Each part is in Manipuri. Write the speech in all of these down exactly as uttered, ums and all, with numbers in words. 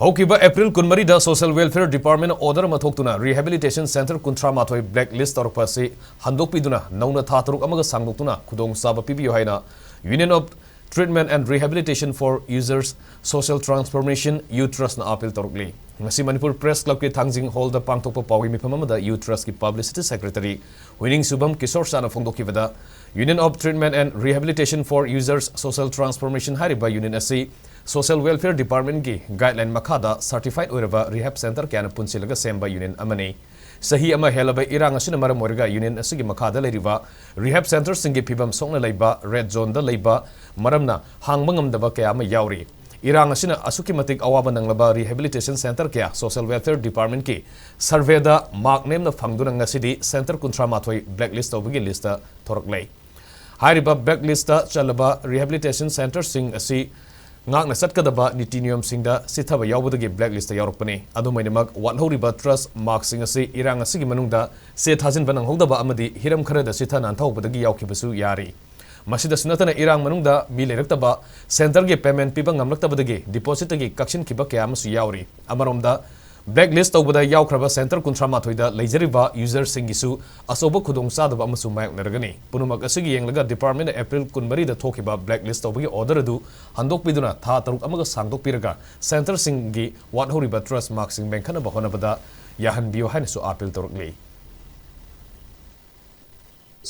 ꯍꯧꯈꯤꯕ ꯑꯦꯄ꯭ꯔꯤꯜ ꯀꯨꯟꯃꯔꯤꯗ Social Welfare Department order ꯑꯃ ꯊꯣꯛꯇꯨꯅ Rehabilitation Center ꯀꯨꯟꯊ꯭ꯔꯥ ꯃꯥꯊꯣꯏ blacklist ꯇꯧꯔꯛꯄ ꯑꯁꯤ ꯍꯟꯗꯣꯛꯄꯤꯗꯨꯅ ꯅꯧꯅ ꯊꯥ ꯇꯔꯨꯛ ꯑꯃꯒ ꯁꯥꯡꯗꯣꯛꯇꯨꯅ ꯈꯨꯗꯣꯡꯆꯥꯕ ꯄꯤꯕꯤꯌꯨ ꯍꯥꯏꯅ Union of Treatment and Rehabilitation for Users Social Transformation, Y ꯇ꯭ꯔꯁꯅ ꯑꯥꯄꯤꯜ ꯇꯧꯔꯛꯂꯤ꯫ ꯉꯁꯤ ꯃꯅꯤꯄꯨꯔ Press Clubꯀꯤ ꯊꯥꯡꯖꯤꯡ ꯍꯣꯜꯗ ꯄꯥꯡꯊꯣꯛꯄ ꯄꯥꯎꯒꯤ ꯃꯤꯐꯝ ꯑꯃꯗ ꯌꯨ ꯇ꯭ꯔꯁꯀꯤ publicity secretary ꯍꯨꯏꯅꯤꯡꯁꯨꯕꯝ ꯀꯤꯁꯣꯔ ꯁꯥꯅ ꯐꯣꯡꯗꯣꯛꯈꯤꯕꯗ, Union of Treatment and Rehabilitation for Users Social Transformation ꯍꯥꯏꯔꯤꯕ union ꯑꯁꯤ Social Welfare Departmentꯀꯤ guideline ꯃꯈꯥꯗ certified ꯑꯣꯏꯔꯕ rehab center ꯀꯌꯥꯅ ꯄꯨꯟꯁꯤꯜꯂꯒ ꯁꯦꯝꯕ union ꯑꯃꯅꯤ꯫ ꯆꯍꯤ ꯑꯃ ꯍꯦꯜꯂꯕ ꯏꯔꯥꯡ ꯑꯁꯤꯅ ꯃꯔꯝ ꯑꯣꯏꯔꯒ union ꯑꯁꯤꯒꯤ ꯃꯈꯥꯗ ꯂꯩꯔꯤꯕ rehab centerꯁꯤꯡꯒꯤ ꯐꯤꯕꯝ ꯁꯣꯛꯅ ꯂꯩꯕ, red zoneꯗ ꯂꯩꯕ ꯃꯔꯝꯅ ꯍꯥꯡꯕ ꯉꯝꯗꯕ ꯀꯌꯥ ꯑꯃ ꯌꯥꯎꯔꯤ꯫ ꯏꯔꯥꯡ ꯑꯁꯤꯅ ꯑꯁꯨꯛꯀꯤ ꯃꯇꯤꯛ ꯑꯋꯥꯕ ꯅꯪꯂꯕ rehabilitation center ꯀꯌꯥ Social Welfare Departmentꯀꯤ surveyꯗ mark ꯅꯦꯝꯅ ꯐꯪꯗꯨꯅ ꯉꯁꯤꯗꯤ center ꯀꯨꯟꯊ꯭ꯔꯥ ꯃꯥꯊꯣꯏ blacklist ꯇꯧꯕꯒꯤ listꯇ ꯊꯣꯔꯛꯂꯦ꯫ ꯍꯥꯏꯔꯤꯕ blacklistꯇ ꯆꯜꯂꯕ rehabilitation centerꯁꯤꯡ ꯑꯁꯤ ꯉꯥꯛꯅ ꯆꯠꯀꯗꯕ ꯅꯤꯇꯤ ꯅꯤꯌꯣꯝꯁꯤꯡꯗ ꯆꯤꯠꯊꯕ ꯌꯥꯎꯕꯗꯒꯤ blacklistꯇ ꯌꯥꯎꯔꯛꯄꯅꯤ꯫ ꯑꯗꯨꯝ ꯑꯣꯏꯅꯃꯛ, ꯋꯥꯠꯍꯧꯔꯤꯕ trust markꯁꯤꯡ ꯑꯁꯤ ꯏꯔꯥꯡ ꯑꯁꯤꯒꯤ ꯃꯅꯨꯡꯗ ꯆꯦ ꯊꯥꯖꯤꯟꯕ ꯅꯪꯍꯧꯗꯕ ꯑꯃꯗꯤ ꯍꯤꯔꯝ ꯈꯔꯗ ꯆꯤꯠꯊ ꯅꯥꯟꯊꯍꯧꯕꯗꯒꯤ ꯌꯥꯎꯈꯤꯕꯁꯨ ꯌꯥꯔꯤ꯫ ꯃꯁꯤꯗꯁꯨ ꯅꯠꯇꯅ, ꯏꯔꯥꯡ ꯃꯅꯨꯡꯗ ꯃꯤ ꯂꯩꯔꯛꯇꯕ, centerꯒꯤ payment ꯄꯤꯕ ꯉꯝꯂꯛꯇꯕꯗꯒꯤ depositꯇꯒꯤ ꯀꯛꯁꯤꯟꯈꯤꯕ ꯀꯌꯥ ꯑꯃꯁꯨ ꯌꯥꯎꯔꯤ꯫ ꯑꯃꯔꯣꯝꯗ, blacklist ꯇꯧꯕꯗ ꯌꯥꯎꯈ꯭ꯔꯕ center ꯀꯨꯟꯊ꯭ꯔꯥ ꯃꯥꯊꯣꯏꯗ ꯂꯩꯖꯔꯤꯕ userꯁꯤꯡꯒꯤꯁꯨ ꯑꯆꯧꯕ ꯈꯨꯗꯣꯡꯆꯥꯗꯕ ꯑꯃꯁꯨ ꯃꯥꯌꯣꯛꯅꯔꯒꯅꯤ꯫ ꯄꯨꯝꯅꯃꯛ ꯑꯁꯤꯒꯤ ꯌꯦꯡꯂꯒ departmentꯅ ꯑꯦꯄ꯭ꯔꯤꯜ ꯀꯨꯟꯃꯔꯤꯗ ꯊꯣꯛꯈꯤꯕ blacklist ꯇꯧꯕꯒꯤ order ꯑꯗꯨ ꯍꯟꯗꯣꯛꯄꯤꯗꯨꯅ ꯊꯥ ꯇꯔꯨꯛ ꯑꯃꯒ ꯁꯥꯡꯗꯣꯛꯄꯤꯔꯒ centerꯁꯤꯡꯒꯤ ꯋꯥꯠꯍꯧꯔꯤꯕ trust markꯁꯤꯡ ꯃꯦꯟꯈꯠꯅꯕ ꯍꯣꯠꯅꯕꯗ ꯌꯥꯍꯟꯕꯤꯌꯨ ꯍꯥꯏꯅꯁꯨ ꯑꯥꯄꯤꯜ ꯇꯧꯔꯛꯂꯤ꯫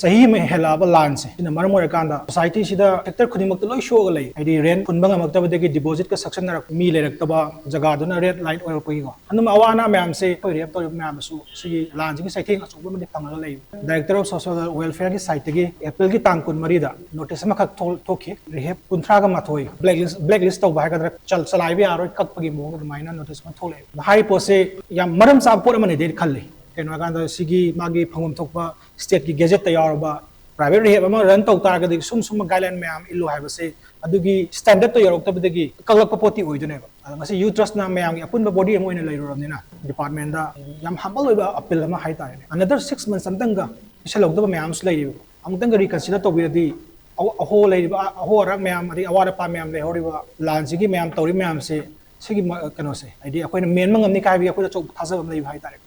ꯆꯍꯤ ꯑꯃ ꯍꯦꯜꯂꯛꯑꯕ ꯂꯥꯟꯁꯦ, ꯁꯤꯅ ꯃꯔꯝ ꯑꯣꯏꯔꯀꯥꯟꯗ societyꯁꯤꯗ sector ꯈꯨꯗꯤꯡꯃꯛꯇ ꯂꯣꯏ ꯁꯣꯛꯑꯒ ꯂꯩ꯫ ꯍꯥꯏꯗꯤ, rent ꯍꯨꯟꯕ ꯉꯝꯃꯛꯇꯕꯗꯒꯤ depositꯀ ꯁꯛꯆꯟꯅꯔꯛꯄ, ꯃꯤ ꯂꯩꯔꯛꯇꯕ ꯖꯒꯥꯗꯨꯅ red line ꯑꯣꯏꯔꯛꯄꯒꯤꯀꯣ꯫ ꯑꯗꯨꯝ ꯑꯋꯥ ꯑꯅꯥ ꯃꯌꯥꯝꯁꯦ ꯑꯩꯈꯣꯏ rehab ꯇꯧꯔꯤꯕ ꯃꯌꯥꯝꯗꯁꯨ ꯁꯤꯒꯤ ꯂꯥꯟꯁꯤꯒꯤ ꯆꯩꯊꯦꯡ ꯑꯆꯧꯕ ꯑꯃꯗꯤ ꯐꯪꯉꯒ ꯂꯩ꯫ Director of Social Welfareꯒꯤ sideꯇꯒꯤ ꯑꯦꯄ꯭ꯔꯤꯜꯒꯤ ꯇꯥꯡ ꯀꯨꯟꯃꯔꯤꯗ notice ꯑꯃꯈꯛ ꯊꯣꯛ-, ꯊꯣꯛꯈꯤ꯫ Rehab ꯀꯨꯟꯊ꯭ꯔꯥꯒ ꯃꯥꯊꯣꯏ blacklist, blacklist ꯇꯧꯕ ꯍꯥꯏꯒꯗ꯭ꯔꯥ, ꯆꯜ-, ꯆꯂꯥꯏꯕ ꯌꯥꯔꯣꯏ, ꯀꯛꯄꯒꯤ ꯃꯑꯣꯡꯗ ꯑꯗꯨꯃꯥꯏꯅ notice ꯑꯃ ꯊꯣꯛꯂꯛꯑꯦ꯫ ꯍꯥꯏꯔꯤꯕ ꯄꯣꯠꯁꯦ ꯌꯥꯝ ꯃꯔꯝ ꯆꯥꯕ ꯄꯣꯠ ꯑꯃꯅꯤꯗꯤ ꯑꯩꯅ ꯈꯜꯂꯤ꯫ ꯀꯩꯅꯣ ꯍꯥꯏꯀꯥꯟꯗ, ꯁꯤꯒꯤ ꯃꯥꯒꯤ ꯐꯪꯐꯝ ꯊꯣꯛꯄ stateꯀꯤ gazetteꯇ ꯌꯥꯎꯔꯕ private rehab ꯑꯃ run ꯇꯧ ꯇꯥꯔꯒꯗꯤ ꯁꯨꯝ ꯁꯨꯝꯕ guideline ꯃꯌꯥꯝ ꯏꯜꯂꯨ ꯍꯥꯏꯕꯁꯦ, ꯑꯗꯨꯒꯤ standardꯇꯣ ꯌꯧꯔꯛꯇꯕꯗꯒꯤ ꯀꯛꯂꯛꯄ ꯄꯣꯠꯇꯤ ꯑꯣꯏꯗꯣꯏꯅꯦꯕ꯫ ꯑꯗꯣ ꯉꯁꯤ ꯌꯨ ꯇ꯭ꯔꯁꯅ ꯃꯌꯥꯝꯒꯤ ꯑꯄꯨꯟꯕ body ꯑꯃ ꯑꯣꯏꯅ ꯂꯩꯔꯨꯔꯕꯅꯤꯅ, departmentꯗ ꯌꯥꯝ humble ꯑꯣꯏꯕ appeal ꯑꯃ ꯍꯥꯏꯇꯥꯔꯦꯅꯦ꯫ Another six months ꯑꯝꯇꯪꯒ ꯄꯤꯁꯜꯍꯧꯗꯕ ꯃꯌꯥꯝ ꯑꯃꯁꯨ ꯂꯩꯔꯤꯕꯀꯣ꯫ ꯑꯃꯨꯛꯇꯪꯒ reconsider ꯇꯧꯕꯤꯔꯗꯤ, ꯑꯍꯣ, ꯑꯍꯣ ꯂꯩꯔꯤꯕ, ꯑꯍꯣ ꯑꯔꯥꯛ ꯃꯌꯥꯝ, ꯑꯗꯩ ꯑꯋꯥꯠ ꯑꯄꯥ ꯃꯌꯥꯝ ꯂꯩꯍꯧꯔꯤꯕ, ꯂꯥꯟꯁꯤꯒꯤ ꯃꯌꯥꯝ ꯇꯧꯔꯤꯕ ꯃꯌꯥꯝꯁꯦ ꯁꯤꯒꯤ ꯃ- ꯀꯩꯅꯣꯁꯦ, ꯍꯥꯏꯗꯤ ꯑꯩꯈꯣꯏꯅ ꯃꯦꯟꯕ ꯉꯝꯅꯤ ꯀꯥꯏꯕꯒꯤ ꯑꯩꯈꯣꯏꯗ ꯑꯆꯧꯕ ꯊꯥꯖꯕ ꯑꯃ ꯂꯩꯕ ꯍꯥꯏꯇꯥꯔꯦ꯫